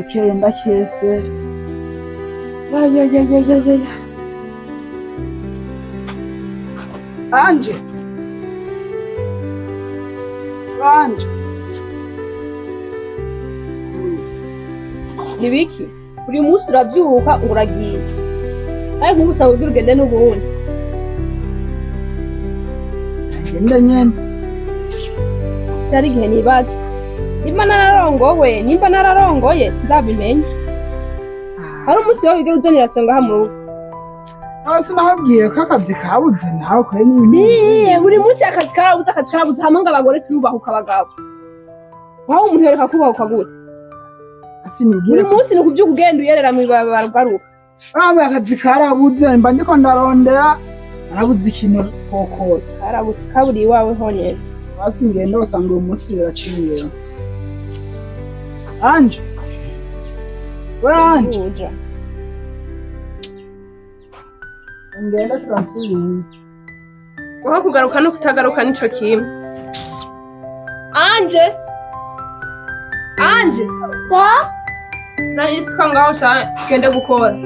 Akeye ndakesera. Ya ya ya ya ya ya ya. Anje. Anje. Nibiki buri munsi urabyuka ngo uragiye, ariko nk'ubu usanga ugira ugende n'ubundi. Ngende nyene. Byari igihe nibaza nimba nararongowe, nimba nararongoye sindabimenye. Hari umunsi wowe wigera uzanira songa aha mu rugo? Nawe sinakubwiye ko akazi kabuze nawe kure n'ibintu. Niye buri munsi akazi karabuze, akazi karabuze, hamwe ngo abagore turubahuka abagabo. Aho umuntu yoreka kubahuka gute? Sinigira. Buri munsi ni ukubyuka ugenda uyerera mw'ibarabara ugaruka. Bamwe akazi karabuze, mba ndiko ndarondera, narabuze ikintu kokora. Karabuze kaburiye iwawe honyene. Basi ngenda usanga uyu munsi biraciye. Anje. We Anje. Uja. Ngenda turasubira. Aho kugaruka no kutagaruka nico kimwe. Anje, Anje. Sa? Zana isuka ngaho sha, tugende gukora.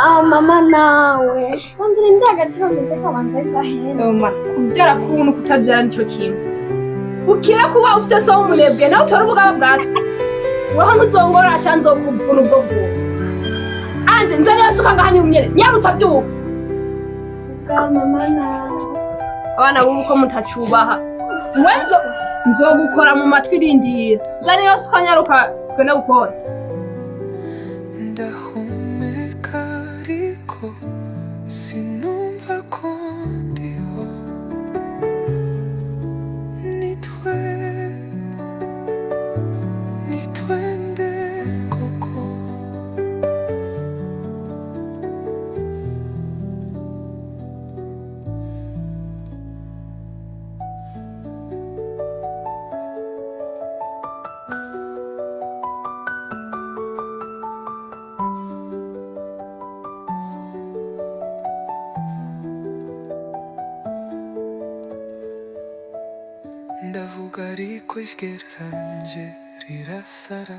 Ah, mama nawe. Wanzira indagaciro mbese ko abantu bari bahera. Oma, kubyara k'ubu no kutabyara nico kimwe. Ukira kuba ufise so w'umunebwe nawe utora ubugaba bwa so. Weho ntuzongora sha, nzokuvuna ubwo bwubu. Anje, nzanira isuka ngaha nyumyere, nyarutsa vyuka. Bwa mama nawe. Abana b'ubu ko mutacubaha. We nzogukora mu matwi, irindira. Nzanira isuka nyaruka tugende gukora. Ndahumeka ariko sinumva ko ndiho. Nitwe, nitwende koko. Ndavuga ariko ijwi ryanje rirasara.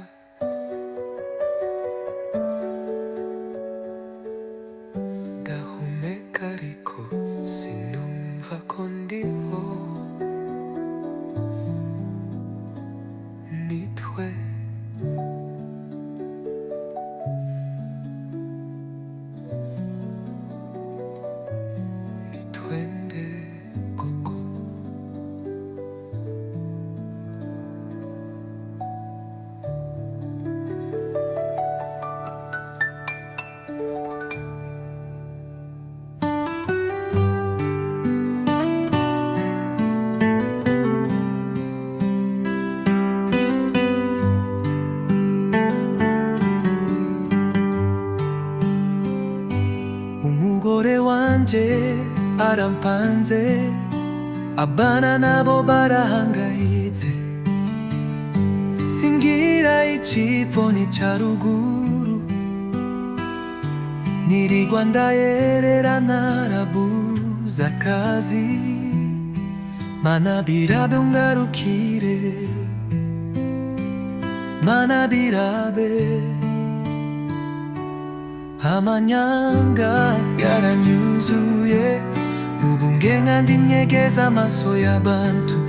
Ndahumeka ariko sinumva ko ndiho. Nitwe. Nitwende koko. Umugore wanje arampanze, abana nabo barahangayitse, singira icipfo n'ica ruguru, nirirwa ndayerera narabuze akazi. Mana birabe ungarukire, mana birabe. Amanyanga yaranyuzuye, ubu ngenga ndinyegeza amaso y'abantu.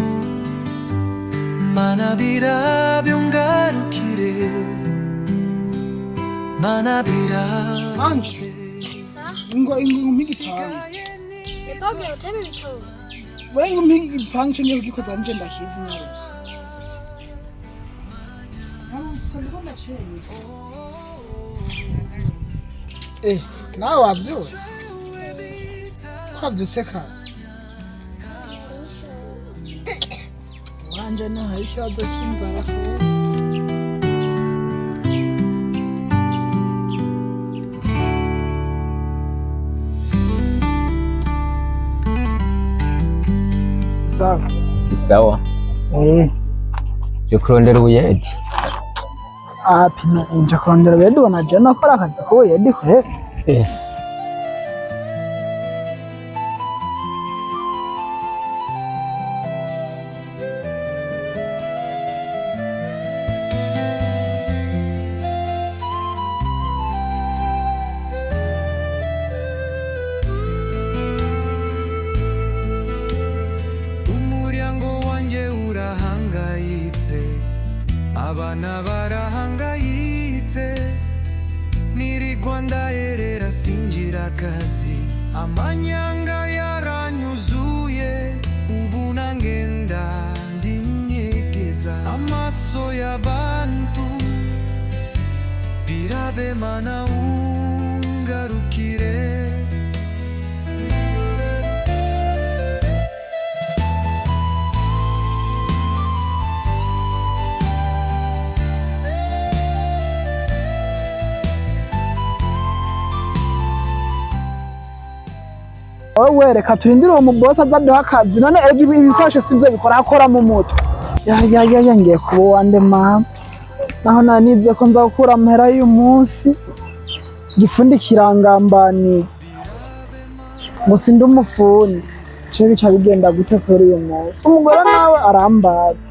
Mana birabe ungarukire, mana birabe. Anje. Ingo ingo umpe igipanga. Babwiye uteme ibitabo. We ngo umpe igipanga ico ngiye kugikoza nje ndakizi, nyarusa. Nyarusa ndiko ndacerewe. Eh, nawe wavyutse? Ko wavyutse kare? Wanje no hari ikibazo c'inzara ko. Sawa. Sawa. Eh. Je kurondera ubuyedi. Ah, pina nje kurondera ubuyedi, ubona je nakora akazi k'ubuyedi kure. Eh. Abana barahangayitse, nirirwa ndayerera singira akazi. Amanyanga yaranyuzuye, ubu nangenda ndinyegeza amaso y'abantu. Birabe Mana ungarukire. Wowe reka turindire uwo mubosi aza aduhe akazi. None erega ibi ibikoresho sivyo bikora, akora mu mutwe. Ya ya ya ya, ngiye kuba uwande mama. Naho nanize ko nza gukura amahera y'uyu munsi, igifundi kirangambaniye ngo sinde umufundi. Ce bica bigenda gute kuri uyu munsi? Umugore nawe arambaza.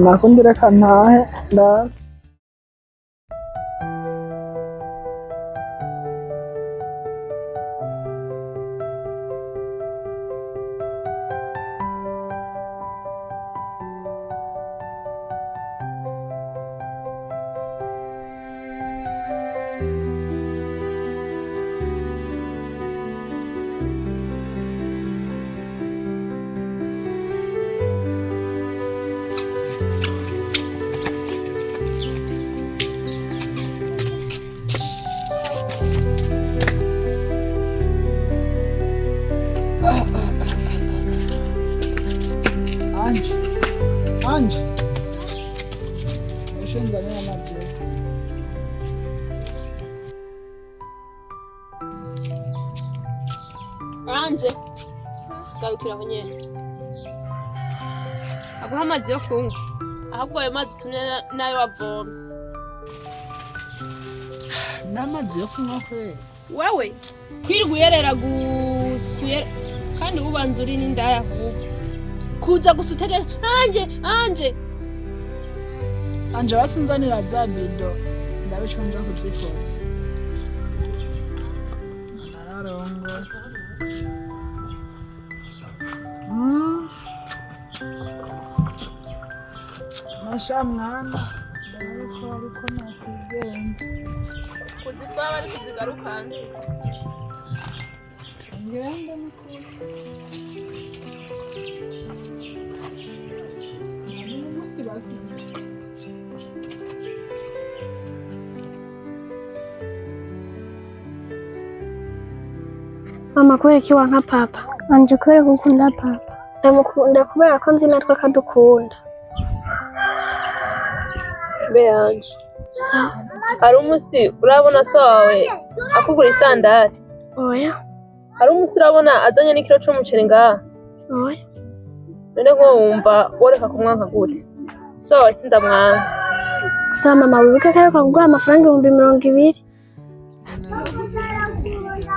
Nakundi reka ntahe ndabe. Anje, Anje, eshe nzanira amazi yo. Anje, garukira aho nyene. Aguha amazi yo kunywa. Ahubwo ayo mazi utumye nayo wavomye. N'amazi yo kunywa kweli? Wewe kwirirwa uyerera gusa kandi ubanza uri n'indaya ahubwo. Kuza gusa utegeka Anje, Anje. Anje, basinzanira za bido ndabe ico nja kuzikoza. Nararongoye. Masha mwana, ndabe ko ariko nakwigenza. Kuzitwaba ari kuzigarukana. Ngende mukuru. Uno munsi basinje. Mama, kubera iki wanka papa? Anje, kubera ko ukunda papa. Ndamukunda kubera ko nzi natwe akadukunda. Mbe Anje. Sawa. Hari umunsi urabona so wawe akugura isandari? Oya. Hari umunsi urabona azanye n'ikiro c'umuceri ngaha? Oya. None nko wumva woreka kumwanka gute? So wawe sindamwanka. Gusa mama, wibuke ko aheruka kuguha amafaranga 20,000.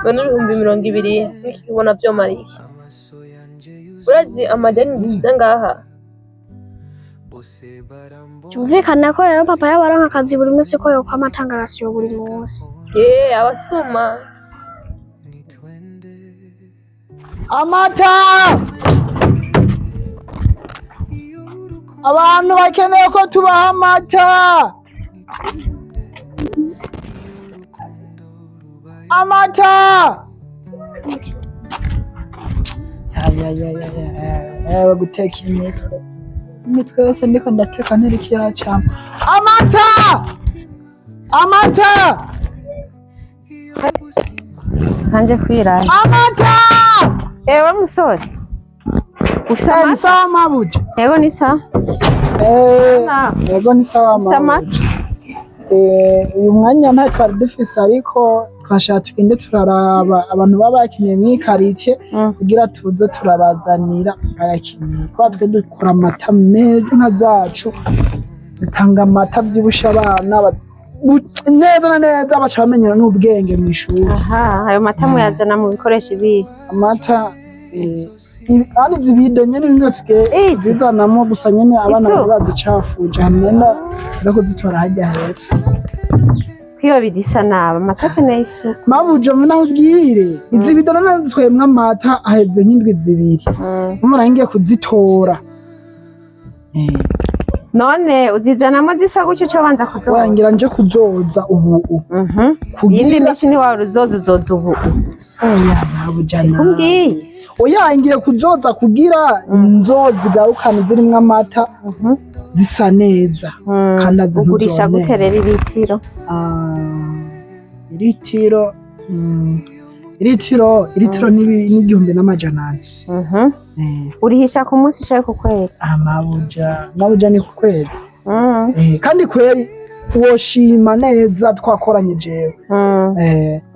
None 20,000 n'iki ubona vyomara iki? Urazi amadeni dufise ngaha? Byumvikana ko rero papa yaba aronka akazi buri munsi ko yokwama atanga ration buri munsi. Ye, abasuma. Amata! Abantu bakeneye ko tubaha amata! Amata! Ya ya ya ya ya, ewe guteka imitwe. Imitwe yose ndiko ndateka ntiriko iracama. Amata! Amata! Kanje kwirara. Amata! Ewe musore, ufise Eh, ni amata? sawa mabuja. Yego, ni sawa. Eh, Sawa. yego ni sawa Ufise amata? mabuja. Eh, uyu mwanya nta twari dufise, ariko twashaka tugende turaraba abantu baba bakeneye mw'ikaritiye kugira tuze turabazanira bayakeneye, kubera twe dukora amata meza. Inka zacu zitanga amata avyibusha abana neza na neza, baca bamenyera n'ubwenge mw'ishuri. Aha, ayo mata muyazana mu bikoresho ibihe? Amata ari zibido nyene nizo tugiye Izi? tuzizanamo, gusa nyene abana Isu? bari bazicafuje hamwe no kuzitora harya hepfo. Kwiyo bidisa nabi, amata akeneye isuku. Mabuja, muna ubwire izi bido none zitwayemwo amata aheze nk'indwi 2. Mura ngiye kuzitora. None uzizanamo zisa gutyo uca ubanza kuzoza? Wangira nje kuzoza ubu. Iyindi Kugira minsi ntiwahora uzoza, uzoza ubu? Oya mabuja, nawe. Kumbwiye. Oya, ngiye kuzoza kugira nzozigarukane zirimwo amata, zisa neza. Kandi azi Ugurisha ntuzonera. gute rero iritiro? Ah, iritiro, iritiro ni 1400. Urihisha ku munsi canke ku kwezi? Amabuja, mabuja, ni ku kwezi. Kandi kweri woshima neza twakoranye jewe.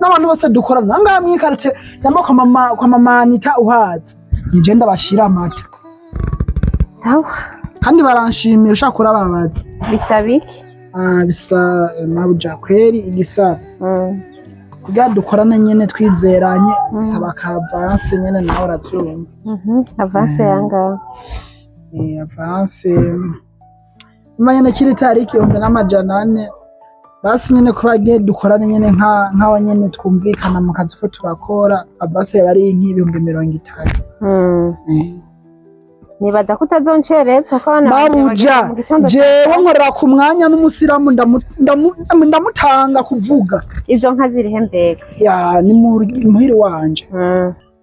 N'abantu bose dukorana nangaha mw'ikartie nyamba kwa mama, kwa mama Anita uhazi, nije ndabashira amata. Sawa. Kandi baranshimira, ushaka urababaza. Bisaba iki? Ah, bisa mabuja, kweri igisaba kugira dukorane nyene twizeranye, bisaba ka avance nyene, nawe uravyumva. Avance yangahe? Avance nyuma nyene kiri tariki 1400, basi nyene kuba gihe dukorane nyene nk'aba nyene twumvikana mu kazi ko turakora, avance yaba ari nk'30,000. Nibaza ko utazoncereza ko abana banje Mabuja, bagenda mu gitondo. Jewe nkorera ku mwanya n'umusilamu, ndamutanga kuvuga. Izo nka zirihe mbega? Ya, ni muhiri wanje.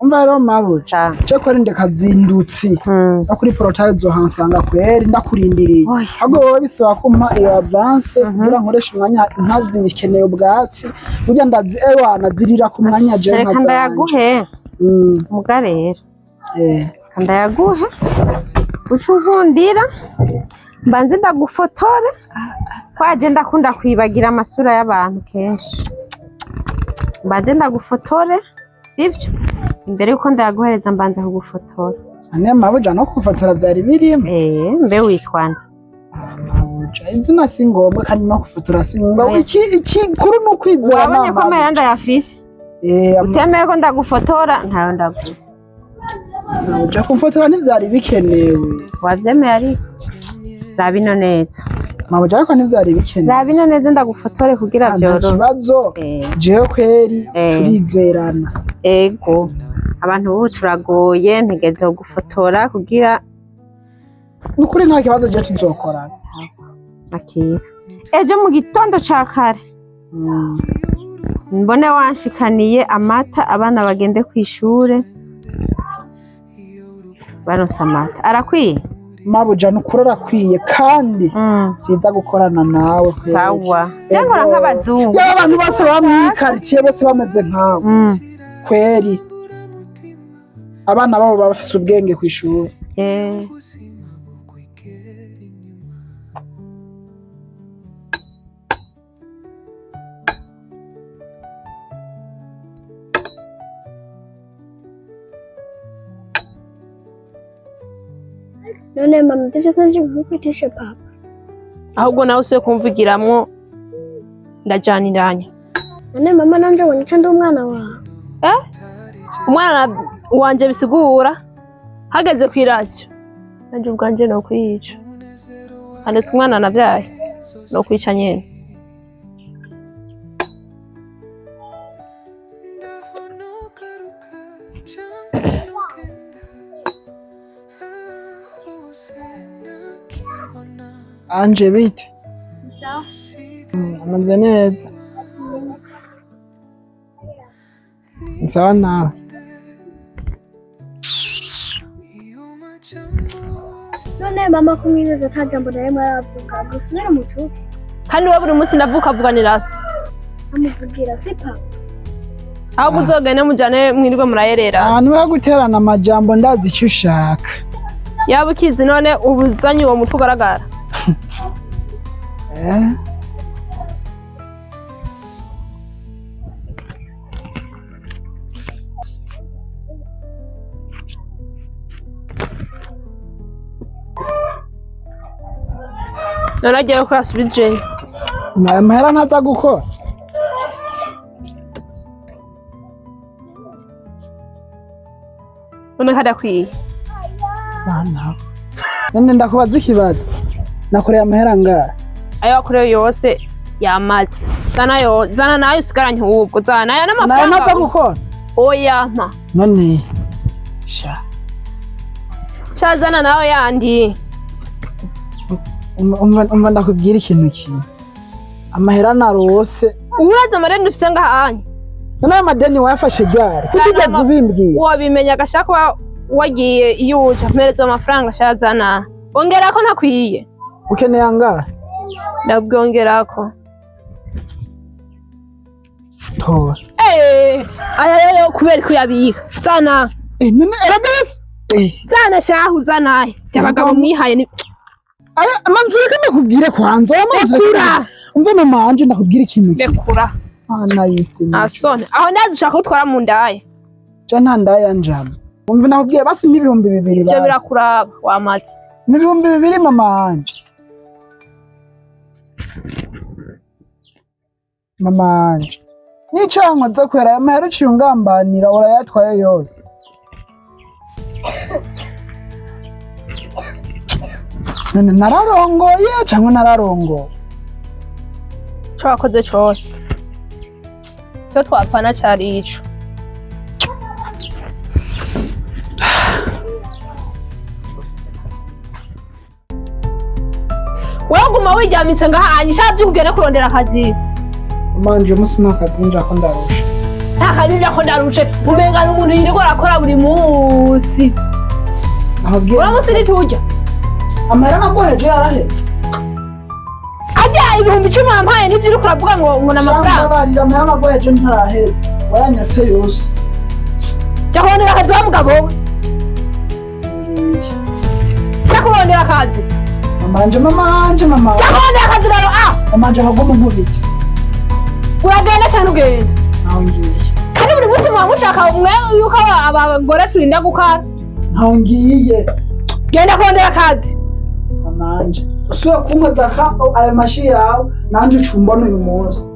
Umva rero mabuja, Sawa. je kweri ndekazindutsi no kuri portail zohansanga kweri ndakurindiriye. Oya. Ahubwo wowe bisaba kumpa iyo avance kugira nkoreshe umwanya, inka zikeneye ubwatsi burya, ndazi ewana zirira ku mwanya je Reka nka zanje. ndayaguhe. Muga rero, reka ndayaguhe, uca unkundira mbanze ndagufotore, kwaje ndakunda kwibagira amasura y'abantu kenshi. Mbanze ndagufotore, sivyo? Imbere yuko ndayaguhereza mbanza kugufotora. Ane mabuja, no kufotora vyari birimo? Mbe witwa nde? Ah, mabuja, izina si ngombwa kandi no kufotora si ngombwa. Oya. Iki ikikuru ni ukwizera. Wabonye ko amahera ndayafise? Utemeye ko ndagufotora, ntayo ndaguha. Mabuja, kumfotora ntivyari bikenewe. Wavyemeye, ariko raba ino neza. Mabuja, ariko ntivyari bikenewe. Raba ino neza ndagufotore kugira Nta vyorohe. kibazo. Jewe kweri turizerana. Ego, abantu ubu turagoye, ntegeze gufotora kugira Nukuri nta kibazo, je tuzokorana. Akira ejo mu gitondo ca kare mbone wanshikaniye amata, abana bagende kw'ishure baronse amata arakwiye. Mabuja, nukuri arakwiye kandi vyiza gukorana nawe kweri. Sawa, je nkora nk'abazungu. Yaba abantu bose baba mw'ikaritsiye bose bameze nkawe kweri, abana babo baba bafise ubwenge kw'ishuri. None mama, ibyo byose nibyo bikwitishe papa? Ahubwo nawe usiye kumvugiramwo, ndajaniranya. None mama, nanje ubona ico ndi umwana wawe? Umwana wanje bisigura hageze ku irasiyo nanje ubwanje no kwica, andetse umwana navyaye no kwica nyene. Anje, bite? Sawa. Ameze neza. Ni sawa nawe? None mama, kumwibaza ata jambo na rimwe aravuga, gusubira mu tuke. Kandi we buri munsi ndavuka avuganira so. Amuvugira si papa. Ahubwo uzogende mujane mwirwe murayerera. Ahantu ho guterana amajambo, ndazi icyo ushaka. Yaba ukizi, none ubuzanye uwo mutwe ugaragara. Eh? None agiye ko yasubijeyo. Ayo mahera ntaza gukora. None kadakwiye. Bana. None ndakubaza ikibazo. Nakoreye amahera angahe? Ayo wakorewe yose yamaze, zana yo, zana nayo usigaranye, ahubwo zana aya Nayo ntaza n'amafaranga. gukora. Oya, mpa. None sha. Sha, zana nayo yandi. Umva ndakubwira ikintu kimwe, amahera narose. Urazi amadeni ufise ngaha anya? None ayo madeni wayafashe ryari? Kutigeze ubimbwira. Wabimenya agashaka kuba wagiye iyo uja. Mpereza amafaranga shazana, ongerako, ntakwiye. Ukeneye angahe? Ndabwongerako. Tora. Eh, aya yo kubera ko uyabika, zana. None eragasi. Zana shahu, zana. Abagabo mwihaye ni Aya manzu, reka ndakubwire kwanza aya manzu. Rekura. Umva mama wanje, ndakubwira ikintu kimwe. Rekura. Mana y'isi. Nta soni aho ndazi ushaka kutwara mu ndaya. Ja, nta ndaya njama. Umva, nakubwiye basi 2000. Ivyo Basi birakuraba wamatse. 2000, mama wanje, mama wanje, nico yankoze kwera aya mahera uciye ungambanira urayatwaye yose. None nararongoye canke nararongoye? Ico wakoze cose, ico twapfana cari ico. Wewe guma wiryamitse ngaha anya, ishaka vy'ukugenda kurondera akazi. Mama wanje, uyu munsi nta kazi njako, ndarusha. Nta kazi njako, ndarushe. Umenga n'umuntu yirirwa arakora buri munsi. Nakubwiye. Uno munsi ntiturya. Amahera naguheje yarahetse. Arya 10,000 wampaye nivyo uriko uravuga ngo ni amafaranga? Shambabarira, amahera naguheje ntarahera, wayanyatse yose. Jya kurondera akazi wa mugabo we, jya kurondera akazi. Mama wanje, mama wanje, mama. Jya kurondera akazi rero, ah. Mama wanje, ahubwo munkubite. Uragenda cyane, ugenda. Ntaho ngiye. Kandi buri munsi muba mushaka mwe yuko abagore turinda gukara. Ntaho ngiye. Genda kurondera akazi. Mama wanje, usuye kunkoza ka ayo mashi yawe nanje uca umbona uyu munsi.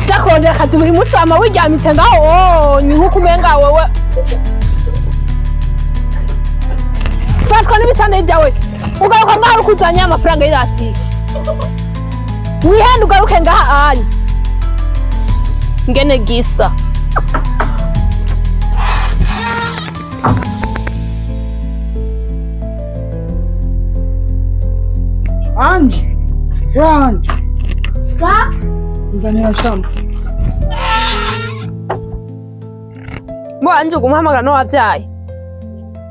Jya kurondera akazi. Buri munsi wama wiryamitse ngaho wonye nk'uko umenga wewe fatwa n'ibisandari byawe. Ugaruka ngaho uriko uzanye amafaranga y'irasiye, wihende ugaruke ngaha anya ngene gisa. Anje, we Anje. Sa? Nzanira shamba. Bo anje ugumuhamagara n'uwabyaye.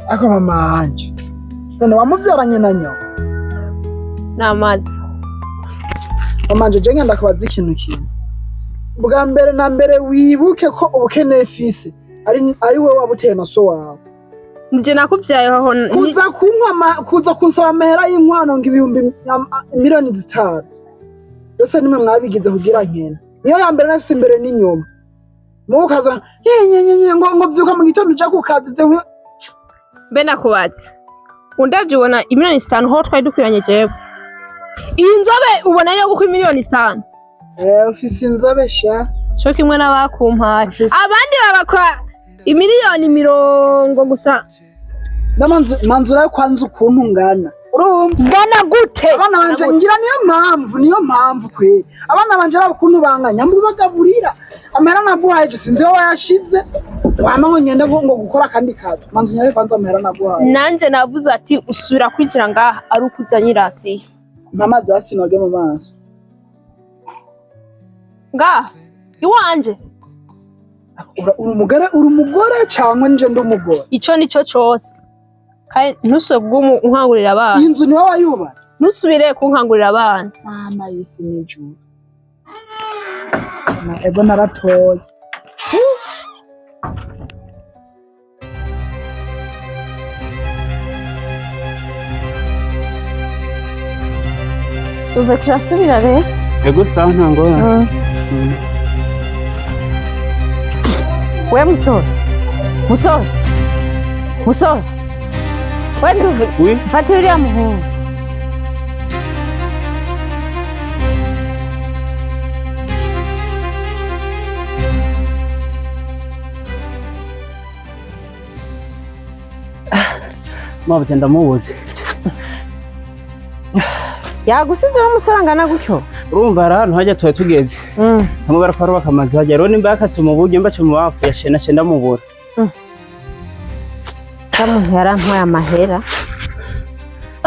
Ako mama wanje, none wamuvyaranye na nyoko? N'amazi. Mama wanje, je ngenda kubaza ikintu kimwe. Bwa mbere na mbere, wibuke ko ubukene fise ari wowe wabuteye na so wawe. Nije nakuvyaye aho Kuza kunywa kuza kunsaba amahera y'inkwano ngo 5,000,000 byose nimwe mwabigize kugira nkene. Niyo ya mbere nafise imbere n'inyuma, muwe ukaza nyenyenyenye ngo vyuka mu gitondo uja ku kazi ivyo. Mbe nakubatse, undavye ubona 5,000,000 ho twari dukwiranye? Jewe iyi nzobe ubona ariyo gukwa 5,000,000? Eh, ufise inzobe sha. Co kimwe n'abakumpaye. Abandi babakwa 20,000,000 gusa. Manzura yo kwanza ukuntu ngana, urumva? Ngana gute? Abana banje ngira niyo mpamvu kweri abana banje araba ukuntu banganya mbubagaburira. Amahera naguhaye je sinzi iyo wayashize, wama ngo ngende ngo gukora akandi kazi. Manzu nyare kwanza amahera naguhaye. Nanje navuze ati usubira kwinjira ngaha ari uko uzanye irasiye. Mpa amazi hasi noge mu maso. Ngaha iwanje. Uri umugore cyangwa nje ndi umugore? Ico nico cose, kandi ntusubire kugumu unkangurira abana. Iyi nzu niwe wayubatse? Ntusubire kunkangurira abana. Mana y'isi n'ijuru! Ego, naratoye. Uva turasubira rero. Ego, sawa, nta ngorane. We musore, musore, musore, we nduve. Oui. Fatira uriya muhungu. Mabuja ndamubuze. Yagusize uri umusore angana gutyo? Urumva hari ahantu hajya tuba tugeze. Hamwe bariko barubaka amazu hajya rero nimba yakase mu buryo mbaca mu bafu yaciye naciye ndamubura. Wa muntu yarantwaye amahera.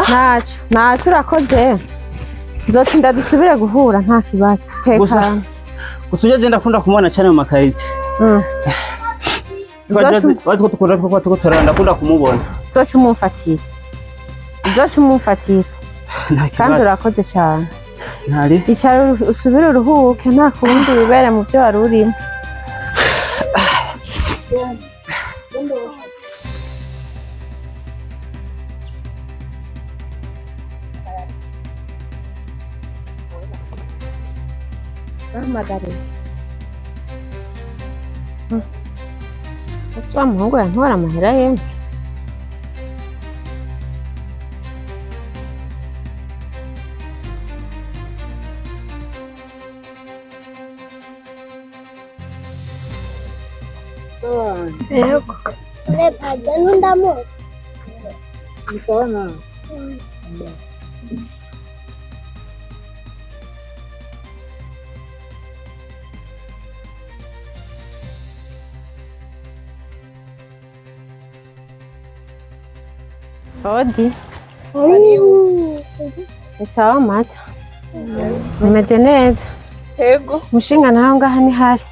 Ntacyo, ntacyo, urakoze. Nzotinda dusubire guhura, nta kibazo. Gusa Tekana. gusa ujya agenda akunda kumubona cyane mu makaritsiye. Bazi ko dukunda kuba tuko turara, ndakunda kumubona. Uzoca umumfatira, uzoca umumfatira. Nta Kandi kibazo. urakoze cyane. Ntari. Icara usubire uruhuke, nta kundi, wibere mu byo wari urimo. Bahamagare. Ese wa muhungu yantwara amahera ye? Yego. Reka n'undamuzi. Ni sawa nawe? Odi. Ni sawa mata? Mumeze neza? Yego. Umushinga nawe ngaha ni hari?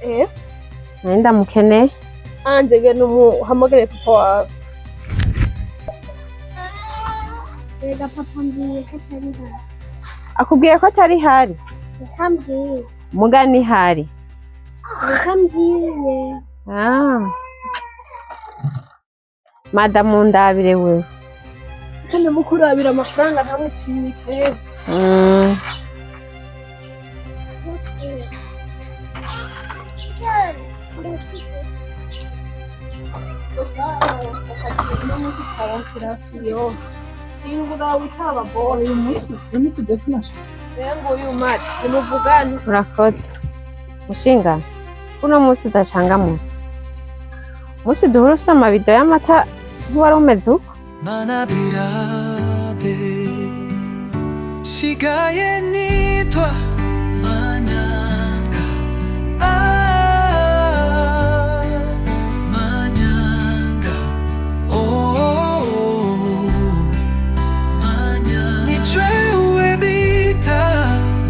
Eh. Nari ndamukeneye. Anje genda umuhamagare papa wawe. Reka papa mbwiye ko atari hari. Akubwiye ko atari hari? Reka mbwiye. Muga ni hari. Reka mbwiye. Ah. Madamu, ndabire wewe. Kandi mukurabira amafaranga ntamucike. Ingura witaba boy. Uyu munsi je sinashobora. Rengo uyu mari nimuvugane. Urakoze. Mushinga, uno munsi udacangamutse. Umunsi duhura ufise amabido y'amata ntiwari umeze uko? Mana birabe sigaye nitwa manyanga, ah, manyanga, oh, oh, oh. Manyanga ni jewe bita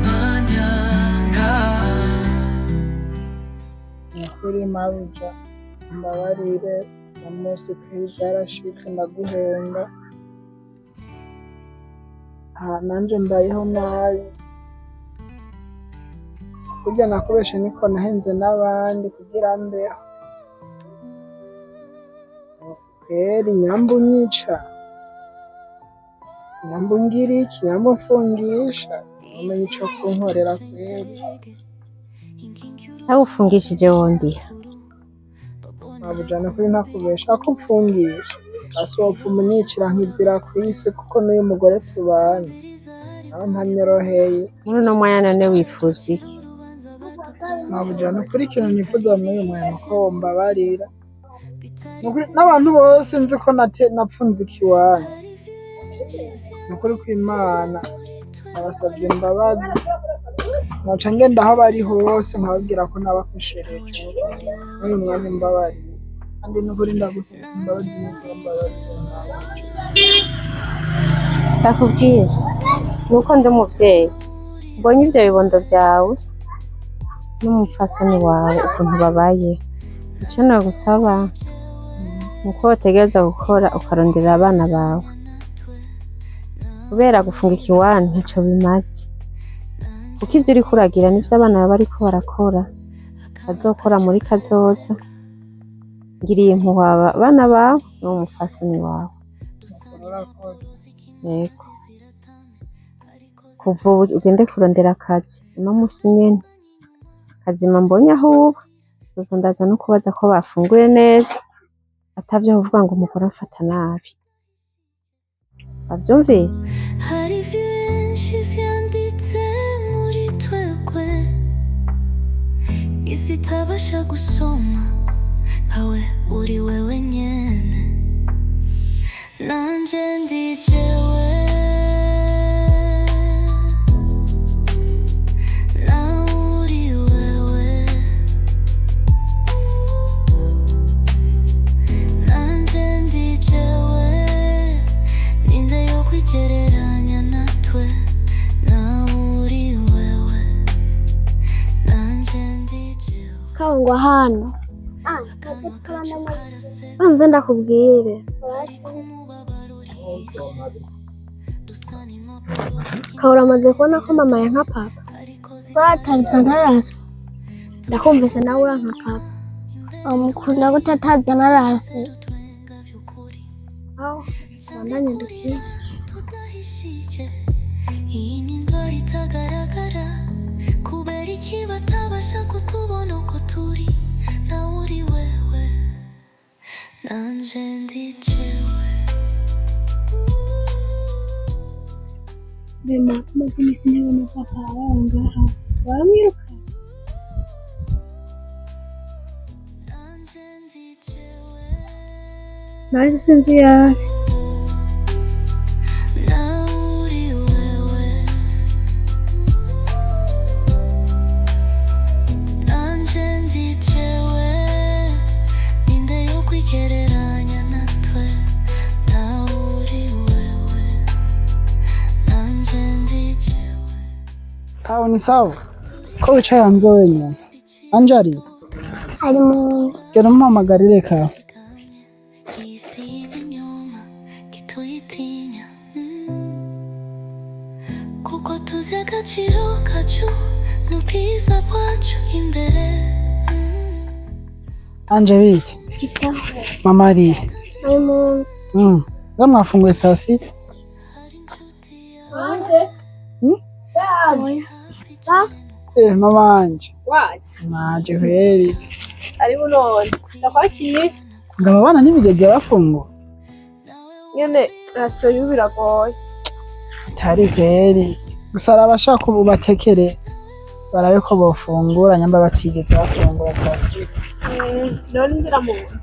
manyanga. Nukuri mabuja, mbabarire uno munsi kweri byarashitse ndaguhenda. Ah, nanje mbayeho nabi. Burya nakubeshe niko nahenze n'abandi kugira mbeho. Kweri nyamba unyica, nyamba ungira iki, nyamba umfungisha, umenye ico kunkorera kweri. Ntagufungishije wondiha. Mabuja, nukuri ntakubesha ko upfungisha hasi wopfuma unyicira nkizira kw'isi, kuko n'uyu mugore tubana nawe ntanyoroheye. Muri uno mwanya none wifuza iki? Mabuja, nukuri ikintu nifuza muri uyu mwanya nuko wombabarira. Nukuri n'abantu bose nzi ko napfunze ikiwanyu, nukuri kw'Imana ndabasavye imbabazi, noca ngenda aho bari hose nkababwira ko nabakoshereje. Muri uyu mwanya mbabarira, kandi nukuri ndagusavye imbabazi, nuko mbabarira nawe. Ndakubwira nuko ndi umuvyeyi, mbonye ivyo bibondo vyawe n'umupfasoni wawe ukuntu babaye, ico nagusaba nuko wotegerezwa gukora ukarondera abana bawe, kubera gufunga ikiwani ntaco bimaze, kuko ivyo uriko uragira nivyo abana baba bariko barakora, bazokora muri kazoza. Ngiriye impuhwe abana bawe n'uwo mupfasoni wawe. Urakoze. Yego, kuva ubu ugende kurondera akazi uno musi nyene kazima. Mbonye aho uba zoza ndaza no kubaza ko bafunguye neza, atavyo kuvuga ngo umugore amfata nabi. Wavyumvise? Hari vyinshi vyanditse muri twebwe isi itabasha gusoma, nkawe uri wewe nyene, nanje ndi jewe. Sangwa hano. Banze ndakubwire. Kabura amaze kubona ko mama yanka papa. Bataritse ntarasi. Ndakumvise nawe uranka papa. Amukunda gute atazi anarasi. Aho, bandanye dukine. Tudahishije iyi ni indwara itagaragara kubera iki batabasha kutubona uko turi nawe uri wewe nanje ndicewe. Bema, maze iminsi ntabona papa wawe ngaha. Waramwiruka? Nanje ndicewe. Naje sinzi iyo ari. Nawe uri wewe nanje ndicewe ninde yo kwigereranya natwe nawe uri wewe nanje ndicewe. Kawe ni sawa ko wicaye hanze wenyine? Anje ari? Ari mu nzu. Genda umuhamagarire kawe. Isi y'ibinyoma ntituyitinya, kuko tuzi agaciro kacu n'ubwiza bwacu imbere. Anje, bite? Sawa. Mama ari? Ari mu nzu. Nga mwafunguye saa 6? Hari inshuti Anje. Hmm? Anje. Eh, mama wanje. Waje. Naje kweri. Karibu none. Ndakwakiye. Ngo aba bana ntibigeze bafungura? Nyene rasiyo y'ubu biragoye. Atari kweri, gusa hari abashaka ubu batekere barabe ko bofungura nyamba batigeze bafungura saa 6. None ngira mu nzu.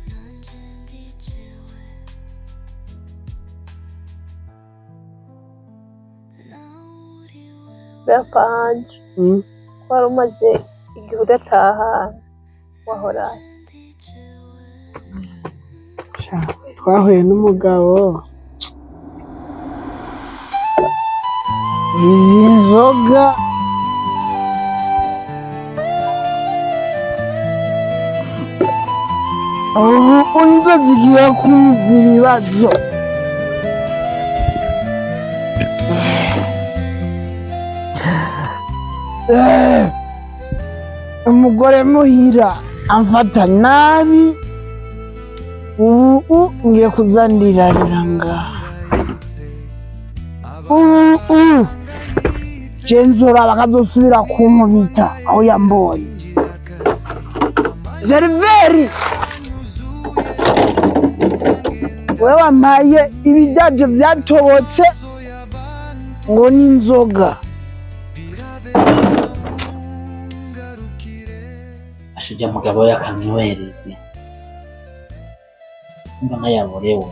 Nanje ndicewe nawe uri wewe. Bapanje. Wari umaze igihe udataha, wahora? Sha, twahuye n'umugabo izi nzoga. Ubu inzo zigiye kuza ibibazo. Umugore muhira amfata nabi, ubu ngiye kuza ndirarira ngaha. Ubu jenzura bakazosubira kunkubita aho yambonye. Serveur, we wampaye ibidaje vyatobotse ngo n'inzoga. Ashujya mugabo yakamwiwereye mbona yaborewe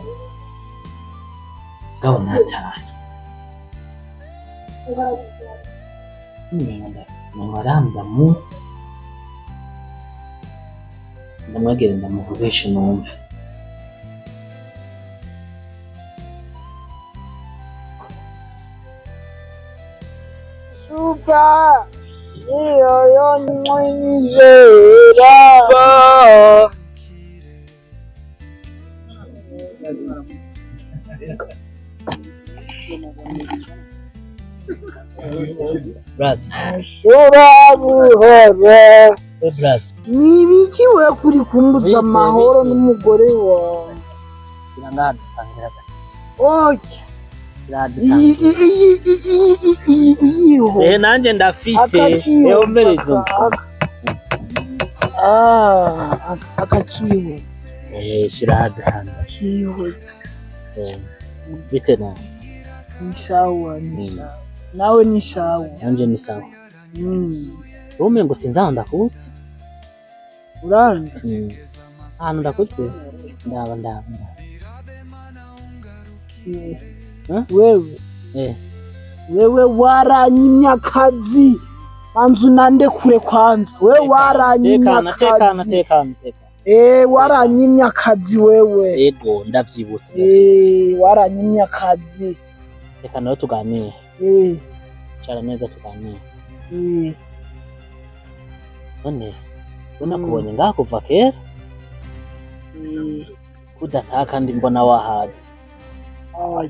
mugabo natahe umengo arandamutse, ndamwegere ndamuvugishe numve. Super niyo yonyizera. Braza. Shura buhoro. We braza. Ni ibiki we kuri kumbutsa Bite, amahoro bite. n'umugore wawe? Gira ngaha dusangira. Oya. Gira Iyi dusangira. iyi iyi iyi iyi iyiho. Eh, nanje ndafise. Akakiho. Eh, umperezo. Ah, akakiho. Eh, shira aha dusangira. Kiho. Eh, bite nawe? Ni sawa, ni sawa. Nawe ni sawa? Nanje ni sawa. Umengo sinzi aho ndakutse. Uranzi? Ahantu ndakutse, ndaba ndaba ndaba. Huh? Wewe. Eh. Wewe waranyimye akazi. Banza unande kure kwanza. Wewe waranyimye Tekana, tekana. akazi. Tekana, tekana. Eh, waranyimye akazi wewe. Ego, ndavyibutse. Eh, waranyimye akazi. Reka nawe tuganire. Eh, Cara neza tuganire. eh. None we nakubonye ngaha kuva kera Eh. kudataha kandi mbona wahaze. Oya.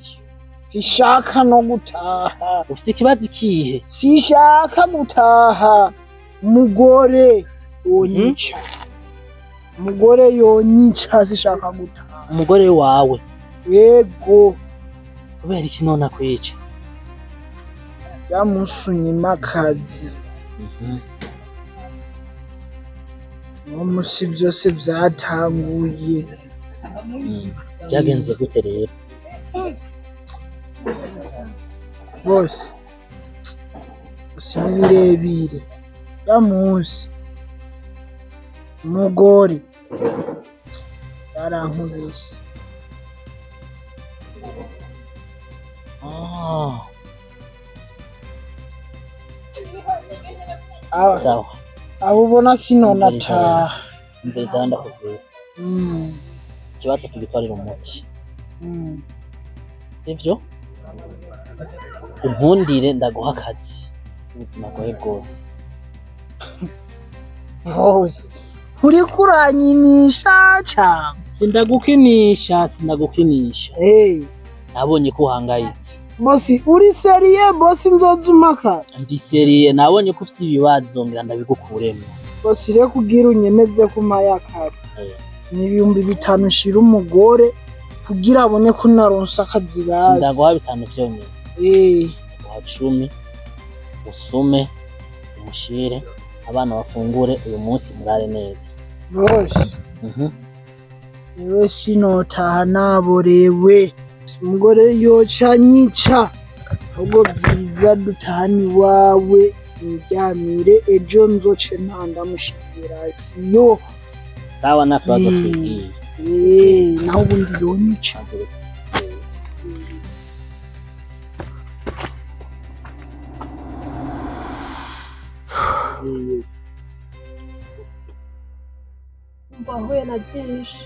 Sishaka no gutaha. Ufise ikibazo ikihe? Sishaka gutaha. Mugore yonyica. Mugore yonyica, sishaka gutaha. Umugore wawe? Yego. Kubera iki none akwica? Yamusunyima akazi. Uwo musi byose byatanguye. Byagenze gute rero? Bose gusa ni birebire. Ya munsi umugore yarankubise. Ah, Aba sawa. Abo ubona sinonataha. Umviriza ndakubwira. Ikibazo tugitwarira umuti. Sivyo? Unkundire ndaguha akazi. Ubuzima bwawe bwose. Hose uriko uranyinisha cane. Sindagukinisha, sindagukinisha. Hey. Nabonye ko uhangayitse. Boss, uri sérieux boss? Nzoza umpa akazi? Ndi sérieux, nabonye ko ufite ibibazo ngira ndabigukuremo. Boss, rero kugira unyemeze ko umpaye akazi, ni 5000 nshira umugore kugira abone ko naronse akazi basi. Sindaguha 5 vyonyene. Ndaguha 10, usume, umushire, abana bafungure uyu munsi, murare neza. Boss, ewe sinotaha naborewe, umugore yoca nyica. Ahubwo byiza dutahane iwawe niryamire, ejo nzoce ntandamushikira siyo. Sawa, nta kibazo, twigiye. Eh, naho ubundi yonyica. Mbahuye na byinshi.